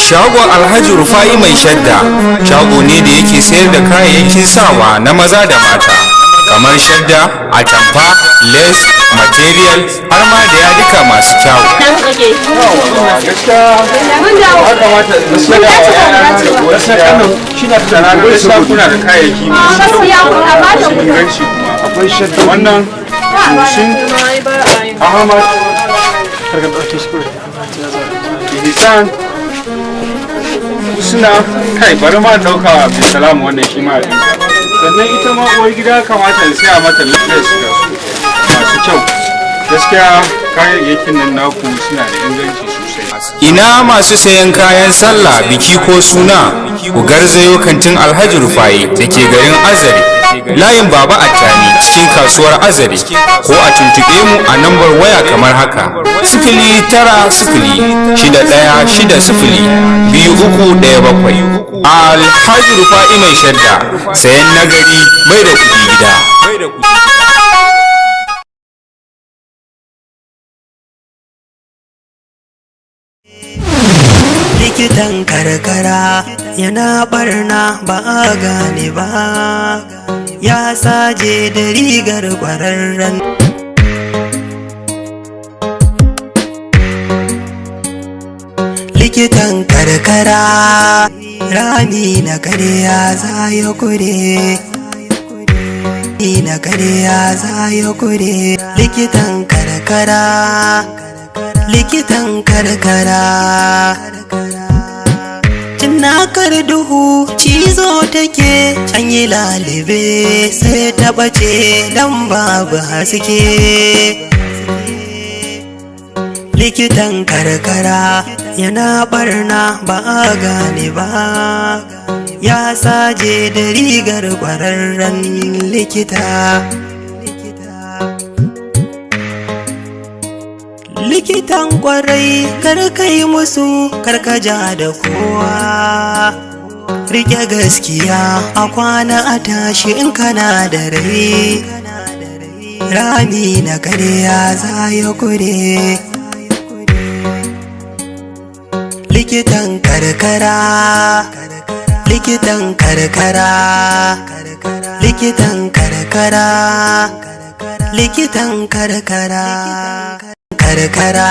Shagon Alhaji Rufa'i Mai Shadda shago ne da yake sayar da kayayyakin sawa na maza da mata, kamar shadda, atamfa, lace, material, har ma da yadika masu kyau. Ya kamata in siya wa yara da gaskiya kuna da kayayyaki masu kyau, inganci kuma akwai shadda. Wannan Musin Ahmad Ihsan Husna, kai, bari ma dauka Abdulsalam, wannan shi ma. Sannan ita ma uwar gida kamata in siya mata lace da su masu kyau. Gaskiya kayayyakin nan naku suna da inganci sosai. Ina masu sayan kayan sallah, biki ko suna? Ku garzayo kantin Alhaji Rufai da ke garin Azare, layin Baba Attani, cikin kasuwar Azare, ko a tuntuɓe mu a nambar waya kamar haka: 09061602317. Alhaji Rufa'i Mai Shadda, sayan nagari mai da kuɗi gida. Likitan karkara yana barna ba a gane ba, ya saje da rigar kwararren. Likitan karkara, rami na karya za ya kure na karya za ya kure. Likitan karkara, likitan karkara, Cinnakar duhu cizo take, an yi lalibe sai ta ɓace dan babu haske. Likitan karkara yana barna ba a gane ba, ya saje da rigar kwararren likita. Likitan kwarai, karkai musu, karkaja da kowa, rike gaskiya a kwana a tashi in kana da rai. Rami na karya za ya kure. Likitan karkara, likitan karkara, likitan karkara, likitan karkara, karkara,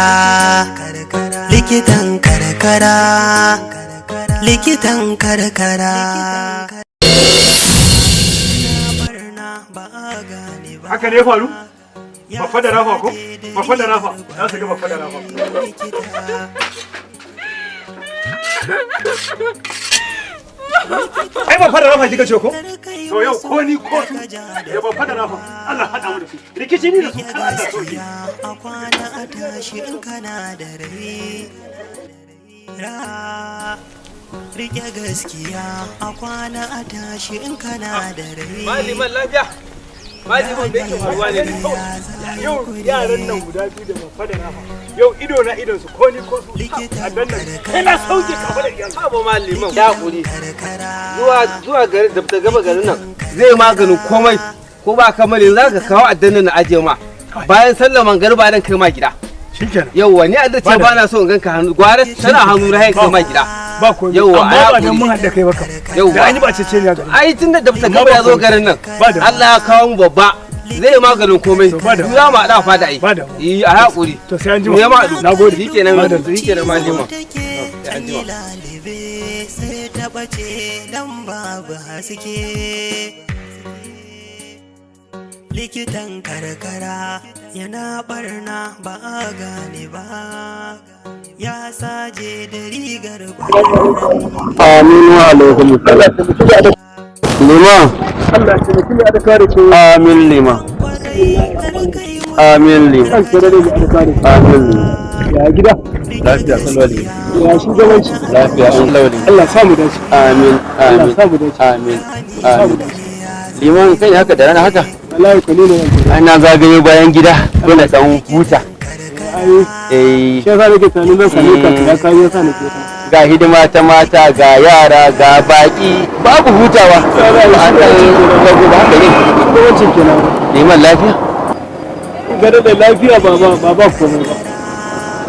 likitan karkara, likitan karkara. Haka ne ya faru? Babba da Rafa ko? Babba da Rafa za su ga Babba da Rafa. Ai Babba da Rafa kika ce ko? To yau ko ni ko su, ya Babba da Rafa, Allah haɗa mu da su rikici ni da su, kar Allah soke. A kwana a tashi in kana da rai, rike gaskiya a kwana a tashi in kana da rai. Maliman, lafiya? Maliman, me yake faruwa ne? Yau yaran nan guda biyu da Babba da Rafa, yau ido na idon su, ko ni ko su, a dannan kai na sauke kafa da iyali. Haba maliman, ya hakuri. Zuwa zuwa gari da ta gaba garin nan zai maganin komai, ko ba kamar yanzu za ka kawo addannin na ajiye ma. Bayan sallar mangariba nan kai ma gida. Shikenan. Yauwa, ni adda ce ba na so in ganka hannu, gwara tana hannu na kai ma gida. Ba komai. Yauwa, amma ai ba dan hakuri. mun haɗa kai ba kam Yauwa. da an yi ba ce ce ne gari. Ai tun da ta Amma gaba ba ya zo komai. garin nan. Ba da. Allah ya kawo mu babba, zai maganin komai. To, ba da. Za mu haɗa fada ai. Ba da. Eh, a hakuri. To, sai an jima. Mu ya ma haɗu. Nagode. Shikenan, Ba da. shikenan maliman. Take Sai an an yi jima. lalibe sai ta ɓace dan babu haske. Likitan karkara yana barna ba a gane ba, ya saje da rigar kwararren. Amin wa alaikum salam. Liman. Allah ya taimaki mai adaka da ke. Amin liman. Kwarai, karkai. Amin liman. Kan kere ne mai adaka da ke. Amin liman. Ya gida? Lafiya salwali. Ya shugabanci? Lafiya an lawali. Allah sa mu dace. Amin. Allah Amin. sa mu dace. Amin. Amin. Liman, kai haka da rana haka? Wallahi ko ne ne. Ai na zagayo bayan gida dole dan huta. Ai Eh. shi yasa nake tunanin zan same ka ya kai, yasa nake Ga hidima ta mata, ga yara, ga baki, babu hutawa. An dan rago ba haka ne. Shugabancin kenan. Liman, lafiya? Gada da lafiya ba ba ba ba komai ba.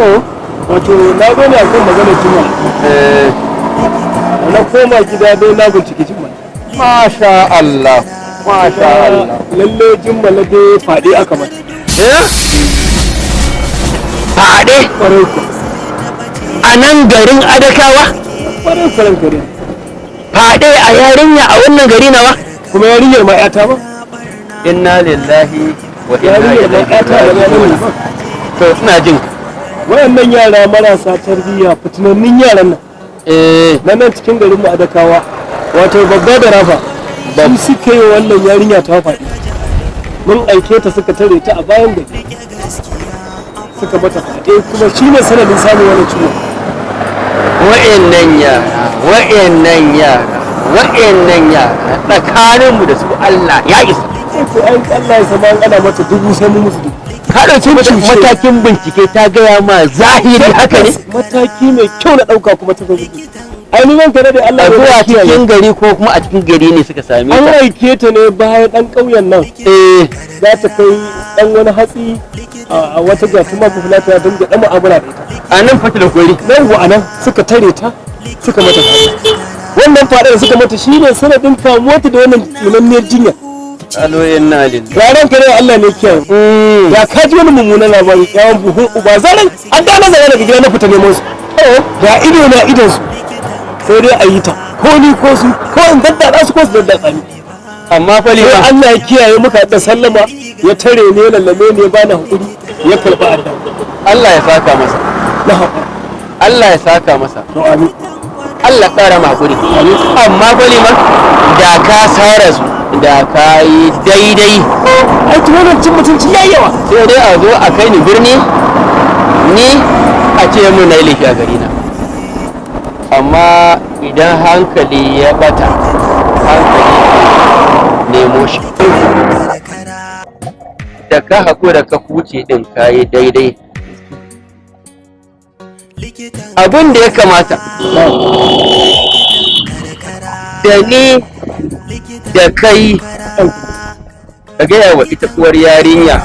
To. Wato na zo ne akan maganar Jummala. Na koma gida dai na binciki Jummala. Masha Allah, masha Allah. Lalle Jummala dai faɗi aka mata. Faɗe? Kwarai ku. A nan garin Adakawa? Kwarai kwarai gare. Faɗe a yarinya a wannan gari nawa? Kuma yarinyar ma 'yata ba? Inna lillahi wa inna Yarinyar ma ilaihi 'yata ba raji'un. ba. To, ina jin ka. Wayannan yara marasa tarbiyya, fitinannin yaran nan. Na nan cikin garin mu Adakawa. Wato babba da Rafa. Su suka yi wannan yarinya ta faɗi. Mun aike ta, suka tare ta a bayan gari. Suka mata faɗe, kuma shi ne sanadin samun wannan ciwo. Wa'annan yara, wa'annan yara, wa'annan yara, tsakaninmu da su Allah ya isa. Sai ko an Allah ya sama ana mata dubu sai mu musu dubu. Ka ɗauki matakin bincike, ta gaya ma zahiri haka ne? Mataki mai kyau na ɗauka kuma ta zo. Ainihin ka da Allah A ya zuwa kiyaye. cikin gari ko kuma a cikin gari ne suka same An ta? aike ta ne bayan ɗan ƙauyen nan. Za ta kai ɗan wani hatsi a wata gatuma ko fulata don ga ɗan mu'amala da ita. A nan fatila gori? Nan wa anan suka tare ta, suka mata faɗi. Wannan faɗa da suka mata shine sanadin kamuwarta da wannan tsinanniyar jinya. Alo, inna lillahi. Ranar kare Allah ne kiyaye. Ya ka ji wani mummunan labari, yawon buhun uba zaran an dana zara daga gida na fita neman su. Ga ido na idon su. Sai dai a yi ta ko ni ko su, ko in daddatsa su ko su daddatsa ni. Amma fa Sai liman Allah ya kiyaye muka da sallama, ya tare ne, lallame ne, ya bani hakuri, ya karɓi adda. Allah ya saka masa. Na haƙura. Allah ya saka masa. To, amin. Allah ƙara ma hakuri. Amma fa liman, da ka sara su da ka yi daidai. Ai to wannan cin mutunci yayi yawa. Sai dai a zo a kai ni birni, ni a ce mun na yi laifi a gari na. Amma idan hankali ya bata, hankali nemo shi. Da ka haƙura ka huce ɗin, ka yi daidai. Abin da ya kamata da ni da kai, ka gaya wa ita uwar yarinya,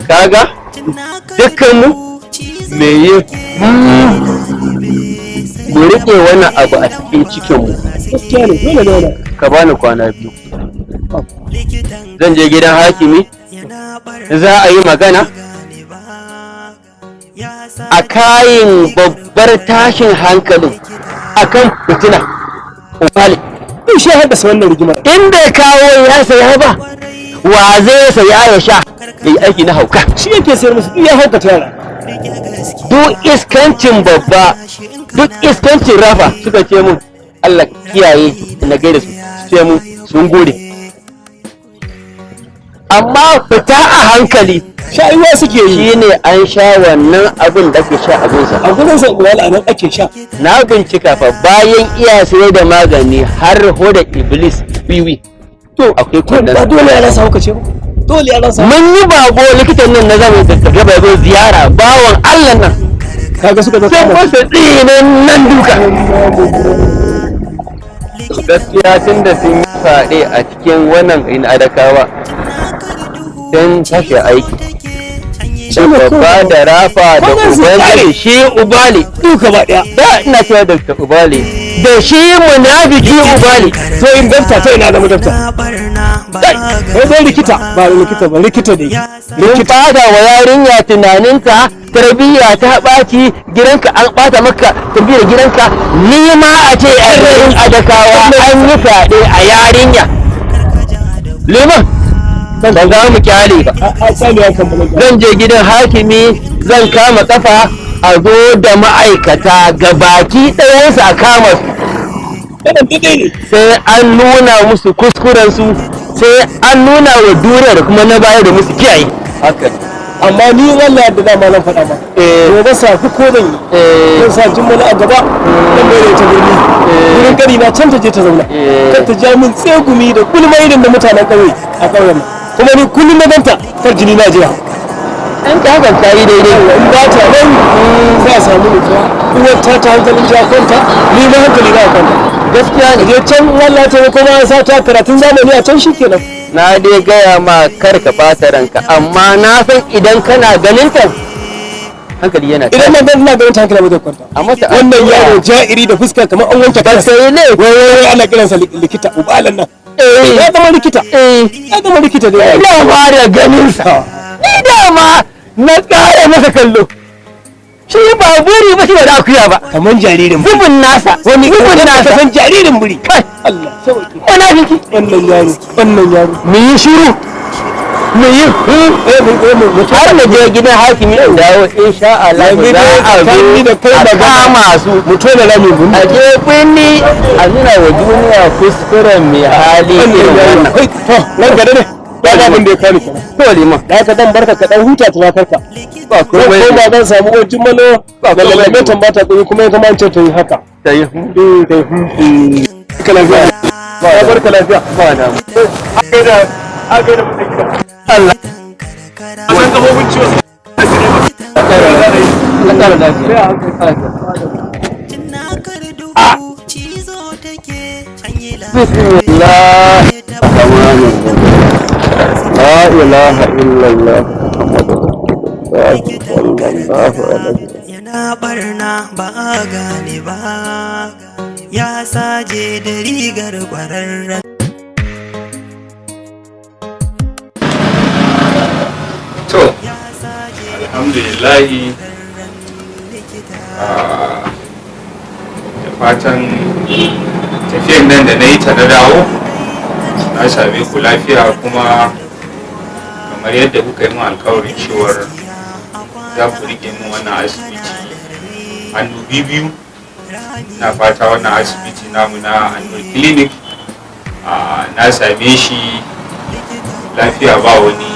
kaga dukkanmu me yi mu riƙe wannan abu a cikin cikinmu. Gaskiya ne, dole ne wannan. Ka bani kwana 2, zan je gidan hakimi, za a yi magana a kayin babbar tashin hankalin akan fitina Ubali. Duk shi ya haddasa wannan rigimar. In bai kawo ya saya ba, wa zai saya ya sha ya yi aiki na hauka? Shi yake sayar musu, duk ya haukata yara. Duk iskancin babba, duk iskancin Rafa, suka ce mun Allah kiyaye na gaida su, su ce mun sun gode. Amma fita a hankali Sha'uwa suke yi. Shine an sha wannan abin da ake sha abinsa. A gurin sa Ubali a nan ake sha. Na bincika fa, bayan iya sayar da magani har hoda iblis wiwi To, akwai to ba kwandon. dole yara su haukace ba. Dole yara su. Mun yi bako, likitan nan na zama da gaba ya zo ziyara, bawan Allah nan. Kaga suka zo sai kama. masa tsinin nan duka. Gaskiya tun da sun yi faɗe a cikin wannan gari na Adakawa, sun tashi aiki da babba da Rafa da Wannan su Ubali kare. shi Ubali. Duka ba daya. Da ina cewa Dr. Ubali da shi munafiki Ubali. To, in dafta ta ina zama dafta. Sai dai likita ba likita ba, likita ne. Sun ɓata wa yarinya tunaninta, tarbiyya ta ɓaci gidanka, an ɓata maka tarbiyyar gidanka. Ni ma a ce a garin Adakawa an yi fyaɗe a yarinya, liman, ba za mu kyale ba. A tsami ya kan balaga. Zan je gidan hakimi, zan kama kafa a zo da ma'aikata gabaki ɗayansu a kama su. Wannan daidai ne. Sai an nuna musu kuskurensu, sai an nuna wa duniya da kuma na baya da musu kiyaye haka. Amma ni Allah yadda dama zan faɗa ma. Gobe safi ko zan yi. Zan sa Jummala a gaba. Zan mai da ita birni. Wurin gari na can ta je ta zauna. Kar ta ja min tsegumi da gulma irin da mutanen ƙauye a ƙauyen nan. Kuma ni kullum na ganta kar jini na jira. An ka hakan ta yi daidai. In ba ta nan za a samu nutsuwa. Uwar ta ta hankalin ta kwanta, ni ma hankali na kwanta. Gaskiya ne. Je can Allah ta kuma an sa ta karatun zamani a can, shikenan. Na dai gaya ma kar ka ɓata ranka, amma na san idan kana ganin ta Hankali yana Idan na ina ganin ta, hankali ba zai kwanta. A mata Wannan addu'a. yaro ja'iri da fuska kamar an wanke Ba kansa. sai laifi. Wai wai wai ana kiransa likita, ubalan nan. Ya zama likita. Ya zama likita ne. Ina fara ganin sa. Ni dama na ƙara masa kallo. Shi ba buri ba, shi ba da akuya ba. Kamar jaririn buri. Zubin nasa. Wani zubin ka nasa. san jaririn buri. Kai. Allah sauki. Munafiki. Wannan yaro, wannan yaro. Mu yi shiru. Mu yi Eh, mu eh, mu mu har mu je gidan hakimi in dawo, insha Allah Yanzu za dai a zo tsakani da kai a magana. kama su. Mu tona rami mu. A je birni a nuna wa duniya kuskuren mai hali irin wannan. Kai, to nan gare ne. Ba ga abin da ya kani kenan. To liman. Da haka dan barka ka dan huta tunatarka. Ba Zan koma zan samu wajen malo Ba da komai. lalabe tambata ɗin kuma ya zama an ce ta yi haka. Ta yi. Eh, ta yi. Ka lafiya. Ya barka lafiya. Ba da mu. A gaida mutan gida. Allah. San kafofin ciwon. Allah ƙara lafiya. Cinnakar duhu cizo take, an yi Bismillah. لا إله إلا الله محمد رسول الله صلى الله عليه وسلم. Yana barna ba a gane ba, ya saje da rigar kwararren. To, alhamdulillahi, da fatan tafiyan nan da na yi ta na dawo na same ku lafiya, kuma kamar yadda kuka yi min alkawarin cewar za ku rike min wannan asibiti hannu biyu, na fata wannan asibiti namu na Annur Clinic, na same shi lafiya, ba wani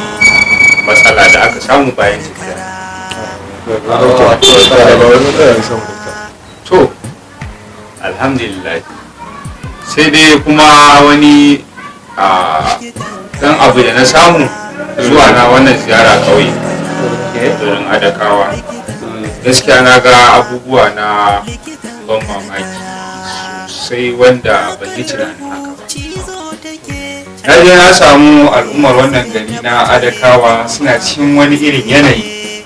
matsala da aka samu bayan tafiya. To, alhamdulillah. Sai dai kuma wani dan abu da na samu zuwa na wannan ziyara kauye garin Adakawa, gaskiya na ga abubuwa na ban mamaki sosai wanda ban yi tunanin haka ba. Na je na samu al'ummar wannan gari na Adakawa suna cikin wani irin yanayi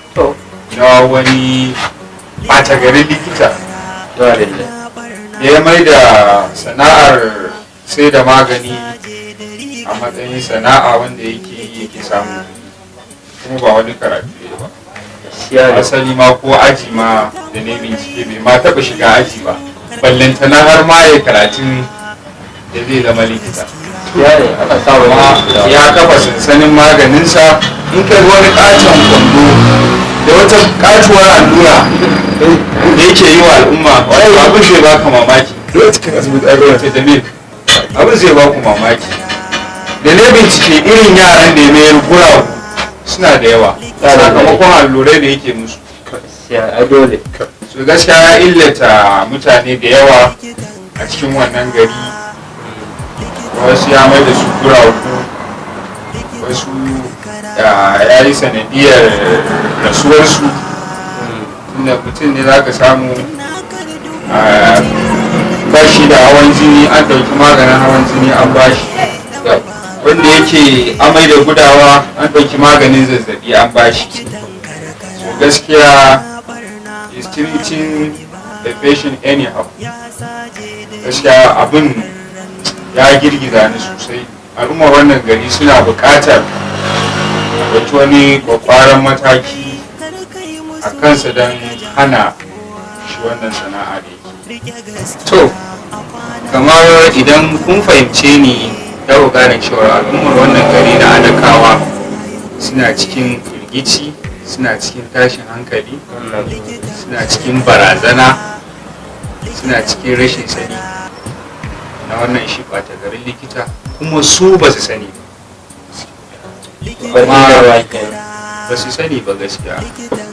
na wani ɓata garin likita da ya mai da sana'ar sai da magani a matsayin sana'a wanda yake yi yake samu, kuma ba wani karatu ya ba. Asali ma ko aji ma da ne bincike, bai ma taɓa shiga aji ba, ballantana har ma ya karatun da zai zama likita. Amma ya kafa sansanin maganinsa. In kai wani katon kwando da wata katuwar allura da yake yi wa al'umma, abin zai baka mamaki. Dole cikin asibiti a gwamnati. Dr. Jamil, abin zai baku mamaki. Da na bincike, irin yaran da ya mayar guragu suna da yawa sakamakon allurai da yake musu. Dole. So gaskiya ya illata mutane da yawa a cikin wannan gari. Wasu ya mai da su guragu, wasu ya yi sanadiyar rasuwarsu, tunda mutum ne za ka samu ba shi da hawan jini, an ɗauki maganin hawan jini an ba shi. Wanda yake amai da gudawa, an ɗauki maganin zazzabi an ba shi. So gaskiya is treating the patient anyhow. Gaskiya abin ya girgiza ni sosai. Al'ummar wannan gari suna buƙatar ɗauki wani kwakwaran mataki a kansa don hana shi wannan sana'a da yake. To, kamar idan kun fahimce ni, za ku gane cewa al'ummar wannan gari na Adakawa suna cikin firgici, suna cikin tashin hankali, suna cikin barazana, suna cikin rashin sani na wannan shi ɓata garin likita, kuma su ba su sani ba. Amma ba su sani ba gaskiya.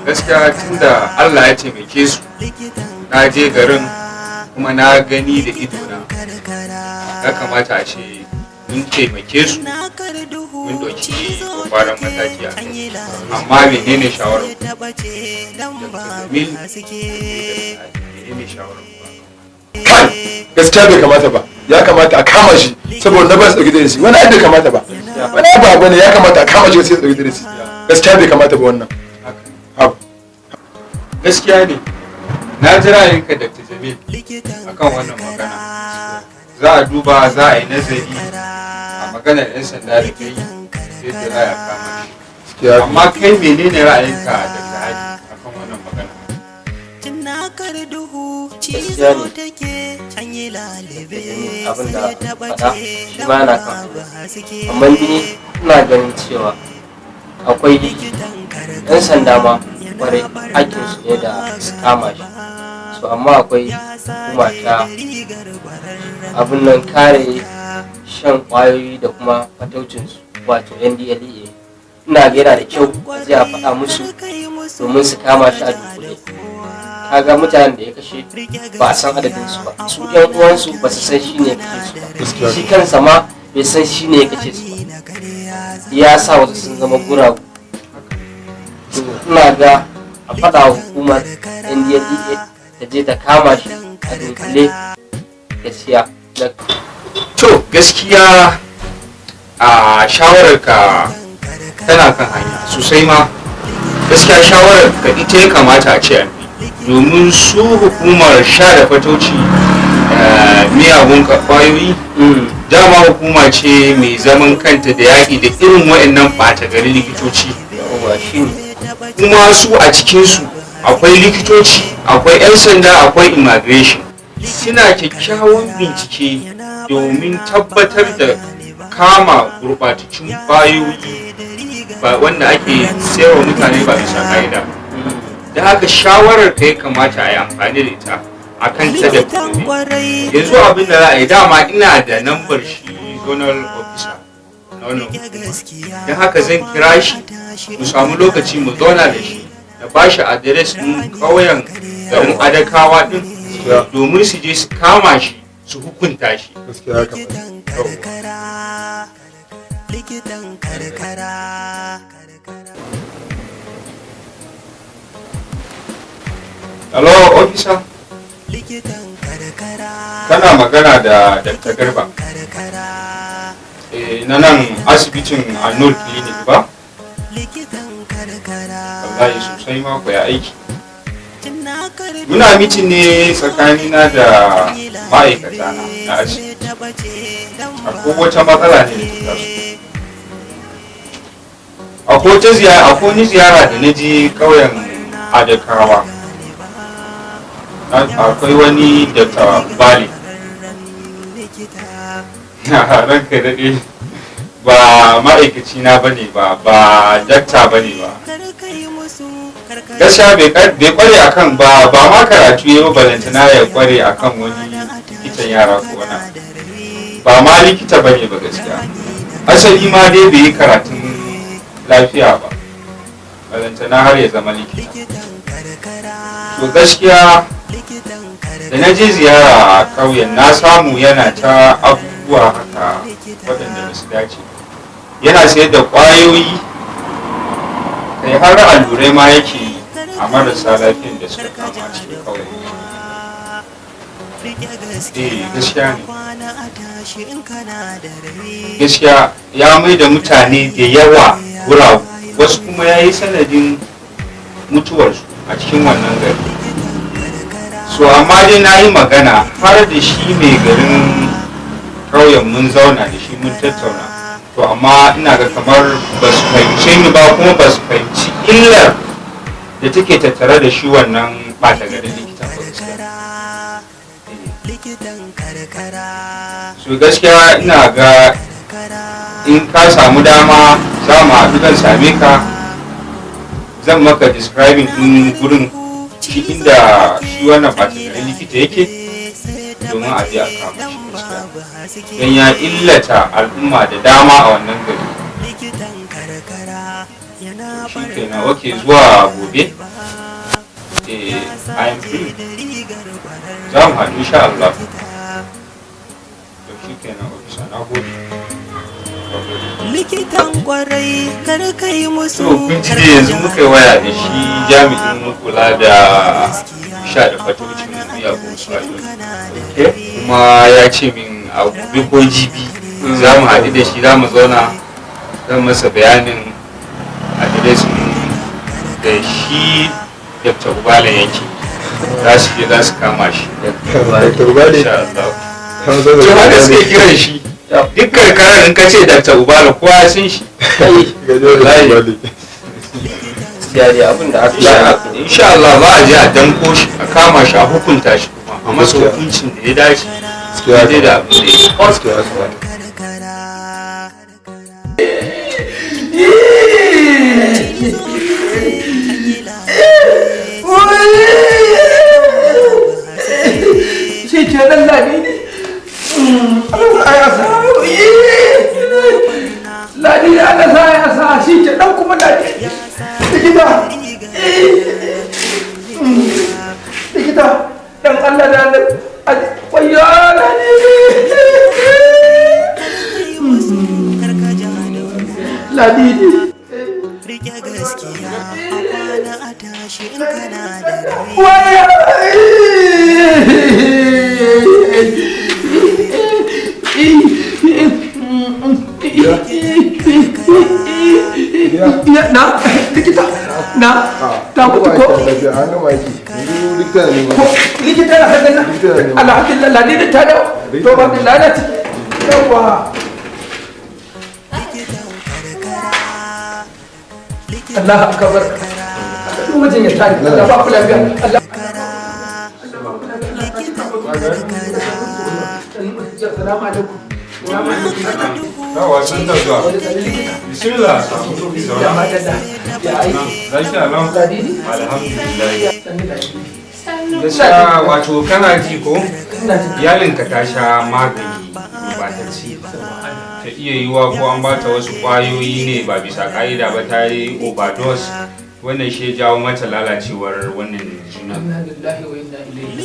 Gaskiya tunda Allah ya taimake su na je garin kuma na gani da idona, ya kamata a ce mun taimake su, mun ɗauki kwakwaran mataki a kai. Amma menene shawarar ku? Dr. Jamil, menene shawarar ku? Kai, gaskiya bai kamata ba. Ya kamata a kama shi saboda na ba su ɗauki darasi. Wani ai bai kamata ba. Wani abu abu ne ya kamata a kama shi sai su ɗauki darasi. Gaskiya bai kamata ba wannan. Haka. Abu. Gaskiya ne, na ji ra'ayinka, Dr. Jamil, akan wannan magana. Za a duba, za a yi nazari a maganar 'yan sanda da kai yadda za a kama shi. Amma kai, menene ra'ayinka, Dr. Hadi, akan wannan magana? Gaskiya ne, abin da faɗa shi ma yana kan, amma ni ina ganin cewa akwai 'yan sanda ma kwarai hakkinsu ne da su kama shi su, amma akwai hukuma ta abin nan kare shan kwayoyi da kuma fataucinsu, wato NDLEA. Ina ga yana da kyau a je a faɗa musu domin su kama shi a dunkule. Kaga mutanen da ya kashe ba a san adadin su ba, su yan uwansu ba su san shi ne ya kashe su ba, shi kansa ma bai san shi ne ya kashe su ba. Ya sa wasu sun zama guragu. To, ina ga a faɗa wa hukumar NDLEA ta je ta kama shi a dunkule gaskiya. To, gaskiya a shawararka tana kan hanya sosai ma. Gaskiya shawarar ka ita ya kamata a ce an bi, domin su hukumar sha da fatauci miyagun kwayoyi dama hukuma ce mai zaman kanta da yaƙi da irin waɗannan ɓata gari likitoci. Kuma su a cikinsu akwai likitoci, akwai 'yan sanda, akwai immigration. Suna kyakkyawan bincike domin tabbatar da kama gurɓatattun ƙwayoyi ba wanda ake sayarwa mutane ba bisa ka'ida. Da haka shawarar ka ya kamata a yi amfani da ita a kan ta da yanzu. Abin da za a yi, dama ina da nambar shi zonal officer na wannan hukuma, don haka zan kira shi mu samu lokaci mu zauna da shi, da ba shi adres ɗin ƙauyen garin Adakawa ɗin domin su je su kama shi su hukunta shi. Gaskiya haka. Likitan karkara. Hello, officer. Kana magana da Dr. Garba. Eh, na nan asibitin Anur Clinic ba? Wallahi sosai mako, ya aiki? Muna meeting ne tsakanina da ma'aikata na na asibiti. Akwai wata matsala ne da ta taso. Akwai wata ziyara, akwai wani ziyara da na je ƙauyen Adakawa. Akwai wani Dr. Bali. Ranka daɗe, ba ma'aikaci na bane ba, ba dakta bane ba. Gaskiya bai kware akan ba, ba ma karatu ya ba, balantana ya kware akan wani likitan yara ko wani. Ba ma likita bane ba gaskiya. Asali ma dai bai yi karatun lafiya ba, balantana har ya zama likita. To, gaskiya da na je ziyara a ƙauyen na samu yana ta abubuwa haka waɗanda ba su dace. Yana sayar da ƙwayoyi, kai har allurai ma yake yi a marasa lafiyan da suka kama a cikin ƙauyen. Eh, gaskiya ne. Gaskiya ya mai da mutane da yawa guragu, wasu kuma ya yi sanadin mutuwarsu a cikin wannan gari. So amma dai na yi magana har da shi mai garin ƙauyen, mun zauna da shi mun tattauna. To, amma ina ga kamar ba su fahimce ni ba, kuma ba su fahimci illar da take tattare da shi wannan ɓata garin likitan ba gaskiya. So gaskiya ina ga in ka samu dama za mu haɗu, zan same ka, zan maka describing ɗin gurin shi inda shi wannan ɓata garin likita yake domin a je a kama shi gaskiya, don ya illata al'umma da dama a wannan gari. Shi kenan, ok, zuwa gobe. Eh, I am free, za mu haɗu insha Allah. To, shi kenan officer, na gode. Likitan kwarai, kar kai musu. To, kun ji dai, yanzu muka yi waya da shi jami'in kula da sha da fataucin miyagun kwayoyi, kuma ya ce min a gobe ko jibi za mu haɗu da shi, za mu zauna, zan masa bayanin adireshin da shi. Dr. Ubala yake, za su je za su kama shi. Dr. Ubale? Insha Allah. To haka suke kiran shi duk karkarar, in ka ce Dr. Ubala kowa ya san shi. Wallahi. Gaskiya dai abin da aka yi. Insha Allah za a je a danko shi, a kama shi, a hukunta shi, kuma a masa hukuncin da ya dace daidai da abin da ya yi. Gaskiya ya kamata. Shi ke nan ladi ne. Ladi ne, ana sa ya sa shi ke nan kuma ladi. Likita, likita, dan Allah da Allah, wayo ladi. Ladi ne. Rike gaskiya a kwana a tashi in kana da rai. Na likita, na ta mutu ko? An gama aiki. Yanzu likita ne ma. Likita na hannun na. Alhamdulillah, ladidi ta dawo. To ba lalace yawa. Allah akbar, duk mijin ya tare. Allah ba ku lafiya, Allah. Assalamu alaikum. Yawa, sun da zuwa. Bismillah, samu zauna. Lafiya lau. Alhamdulillah. Gaskiya wato kana ji ko? Iyalinka ta sha magani ba ta ci. Ta iya yiwuwa ko an bata wasu ƙwayoyi ne ba bisa ƙa'ida ba, ta yi overdose. Wannan shi ya jawo mata lalacewar wannan juna.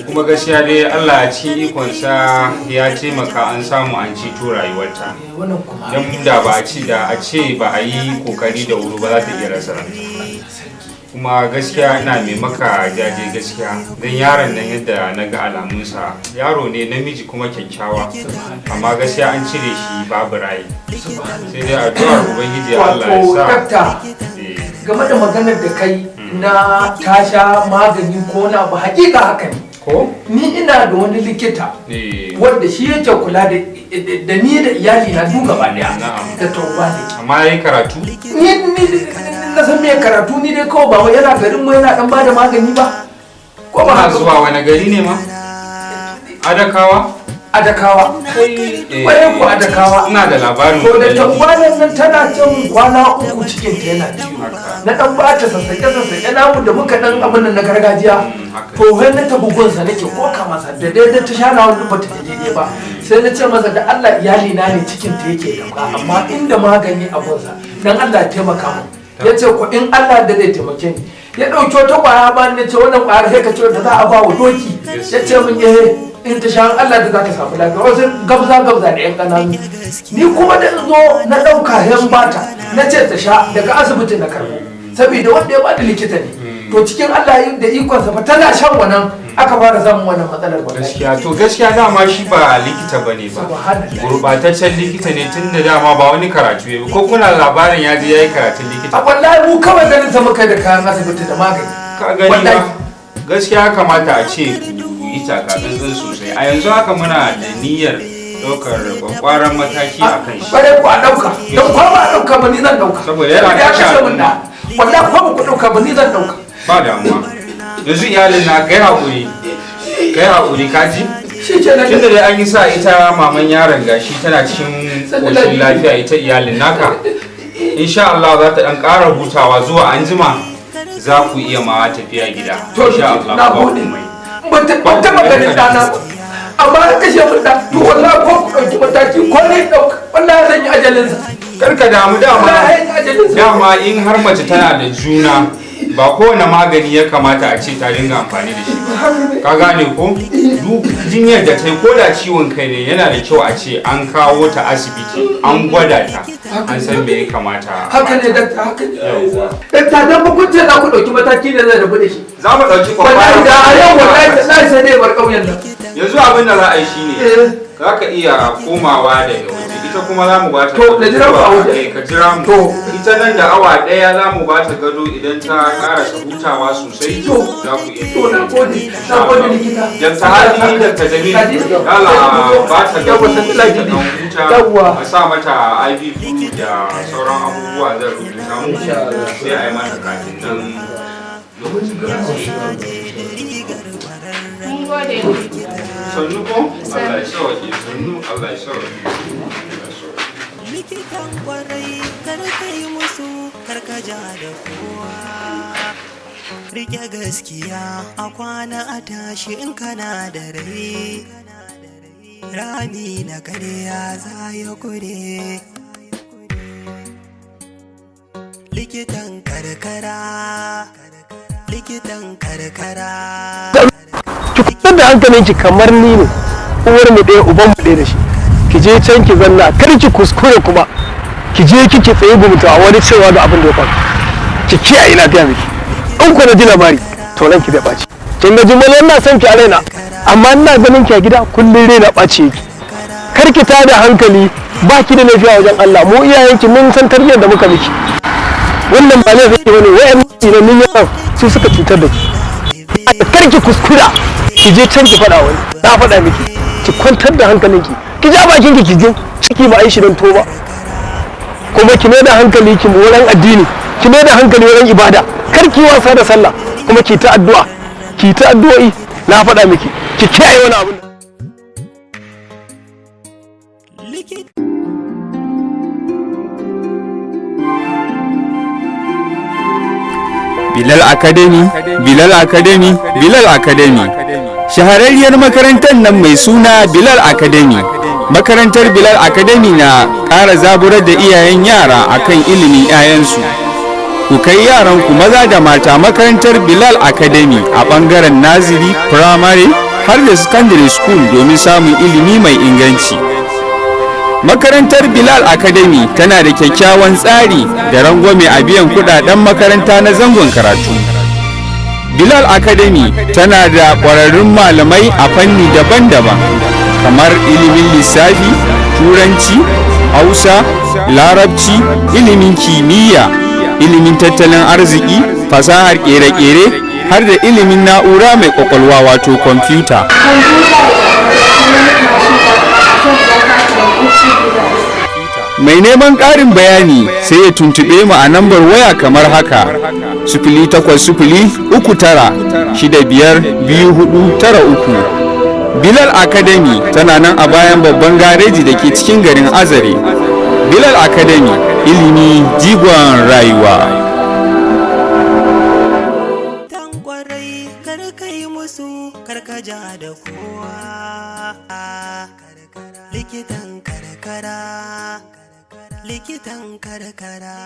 Kuma gaskiya dai Allah a cikin ikonsa ya taimaka an samu an ceto rayuwarta. Don da ba a ci da a ce ba a yi kokari da wuri ba, za ta iya rasa ranta. Kuma gaskiya ina mai maka jaje gaskiya, don yaron nan yadda na ga alamunsa yaro ne namiji kuma kyakkyawa, amma gaskiya an cire shi babu rai, sai dai addu'ar Ubangiji Allah ya Wato sa. Dakta, game da maganar da kai na ta sha magani ko na ba, hakika haka ne. Ko? Ni ina da wani likita wanda shi yake kula da ni da iyali na duk gaba daya, da tauba ne. Amma yayi karatu? Ni na san me karatu, ni dai kawai ba wai yana garin mu yana dan bada magani ba. Ko ba Kana haka ba? zuwa wani gari ne ma? Adakawa? Adakawa. Kwarai ko, Adakawa. Ina da labarin To da wannan likita. tawanan nan tana cin kwana 3 cikin ta yana ciwo. Na dan bata sassaƙe sassaƙe namu da muka dan abin nan na gargajiya. To sai na tafi gunsa nake koka masa da daidai ta sha na wani bata ta daidai ba. Sai na ce masa da Allah iyali na ne cikin ta yake dauka, amma inda magani a gunsa dan Allah ya taimaka min. Ya ce ko in Allah da zai taimake ni. Ya ɗauki wata ƙwaya ba ni, ce wannan ƙwayar sai ka ce da za a ba wa doki. Ya ce min eh, in ta sha Allah da za ta samu lafiya, wasu gabza gabza da yan ƙananu. Ni kuma da in zo na ɗauka yan bata, na ce ta sha daga asibiti na karɓo saboda wanda ya bada likita ne. To cikin Allah da ikonsa fa tana shan wannan aka fara samun wannan matsalar wallahi. Gaskiya, to gaskiya dama shi ba likita bane ba, gurbataccen likita ne, tun da dama ba wani karatu ya bi. Ko kuna labarin ya je ya yi karatun likita? A wallahi mu kawai ganin sa muka da kayan asibiti da magani. Ka gani ba, gaskiya kamata a ce ku yi takatsantsan sosai. A yanzu haka muna da niyyar ɗaukar kwakwaran mataki a kan shi. Bare ku a ɗauka, don ko ba a ɗauka ba ni zan ɗauka. Saboda yana ya kashe kashe mun da wallahi, ko ba ku ɗauka ba ni zan ɗauka. Ba damuwa, yanzu iyalin na kai haƙuri, kai haƙuri, kaji. Tunda dai an yi sa ita maman yaron gashi tana cikin ƙoshin lafiya, ita iyalin naka insha Allah za ta ɗan ƙara hutawa, zuwa anjima za ku iya ma tafiya gida. To insha Allah na ba gode. komai. Ban taɓa ganin ɗana ba amma an kashe mun ɗa. To wallahi ko ku ɗauki mataki ko ni ɗauka, wallahi zan yi ajalinsa. Karka damu, dama Wallahi ajalinsa. Dama in har mace tana da juna ba kowane magani ya kamata a ce ta dinga amfani da shi ba, ka gane ko? Duk jinyar da ta yi, ko da ciwon kai ne, yana da kyau a ce an kawo ta asibiti an gwada ta, an san me ya kamata. Haka ne dakta, haka ne. Yawwa. Dakta, dan ba kun ce za ku ɗauki mataki da zai rabu da shi. Za mu ɗauki Wallahi da a yau, wallahi tallahi sai dai bar ƙauyen nan. Yanzu abin da za a yi shine za ka iya komawa daga waje. Ita Ita kuma za mu bata. To, na jira ku a waje. Eh, ka jira mu. To. Ita nan da awa 1 za mu bata gado, idan ta karasa hutawa sosai To. za ku iya. To, na gode, na gode likita. Dr. Hadi, Dr. Jamil, dala ba ta gado Yawwa, sannu ta Ladidi. dan huta. Yawwa. A sa mata IV fluid da sauran abubuwa, zan rubuta muku, sai a yi mata kafin nan lokacin da za su yi. Mun gode. Sannu ko? Allah ya sauke, sannu, Allah ya sauke. Allah ya sauke. Likitan kwarai, kar kai musu, kar ka ja da kowa. Rike gaskiya, a kwana a tashi in kana da rai, rami na karya za ya kure. Likitan karkara, likitan karkara. Ki fitar da hankalinki, kamar ni ne uwar mu ɗaya uban mu ɗaya da shi. Ki je can ki zanna, kar ki kuskure kuma ki je kike tsaye gumta a wani cewa ga abin da ya faru. Ki kiyaye, na gaya miki, in ku na ji labari to ranki zai ɓaci. Kin ga Jummai, ina son ki a raina, amma ina ganin ki a gida kullum raina ɓaci yake. Kar ki tada hankali, ba ki da laifi a wajen Allah. Mu iyayenki mun san tarbiyyar da muka miki. Wannan ba laifi bane, wayan ne yaran su suka cutar da ki. Kar ki kuskura ki je can ki faɗa wani na faɗa miki. Ki kwantar da hankalinki, ki ja bakin ki, ki je ciki ba a yi shi don to ba. Kuma ki mai da hankali ki wurin addini, ki mai da hankali wurin ibada, kar ki wasa da sallah, kuma ki ta addu'a, ki ta addu'o'i. Na faɗa miki, ki kiyaye wani abu. Likita. Bilal Academy, Bilal Academy, Bilal Academy. Shahararriyar makarantar nan mai suna Bilal Academy. Makarantar Bilal Academy na ƙara zaburar da iyayen yara akan ilimin 'ya'yansu. Ku kai yaranku maza da mata makarantar Bilal Academy a ɓangaren nursery, primary har da secondary school domin samun ilimi mai inganci. Makarantar Bilal Academy tana da kyakkyawan tsari da rangwame a biyan kudaden makaranta na zangon karatu. Bilal Academy tana da ƙwararrun malamai a fanni daban-daban kamar ilimin lissafi, Turanci, Hausa, Larabci, ilimin kimiyya, ilimin tattalin arziki, fasahar ƙere-ƙere har da ilimin na'ura mai ƙwaƙwalwa, wato kwamfuta. Computer machine. Mai neman ƙarin bayani sai ya tuntuɓe mu a nambar waya kamar haka: 08039652493. Bilal Academy tana nan a bayan babban gareji da ke cikin garin Azare. Bilal Academy, ilimi jigon rayuwa. Likitan kwarai, kar kai musu, kar ka ja da kowa. Likitan karkara, likitan karkara.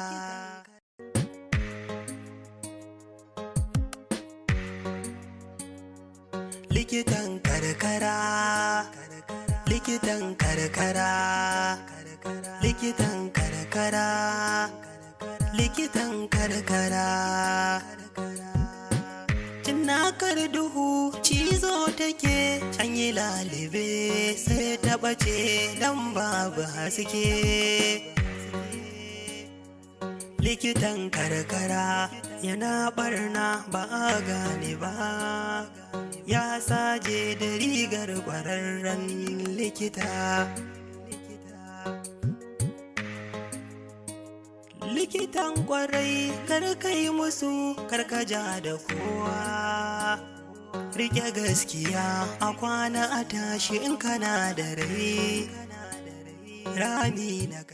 Likitan karkara, likitan karkara, likitan karkara, likitan karkara. Cinnakar duhu cizo take, an yi lalube sai ta ɓace dan babu haske. Likitan karkara yana barna ba a gane ba, ya saje da rigar kwararren likita. Likitan kwarai, kar kai musu, kar ka ja da kowa. Rike gaskiya, a kwana a tashi in kana da rai, rami na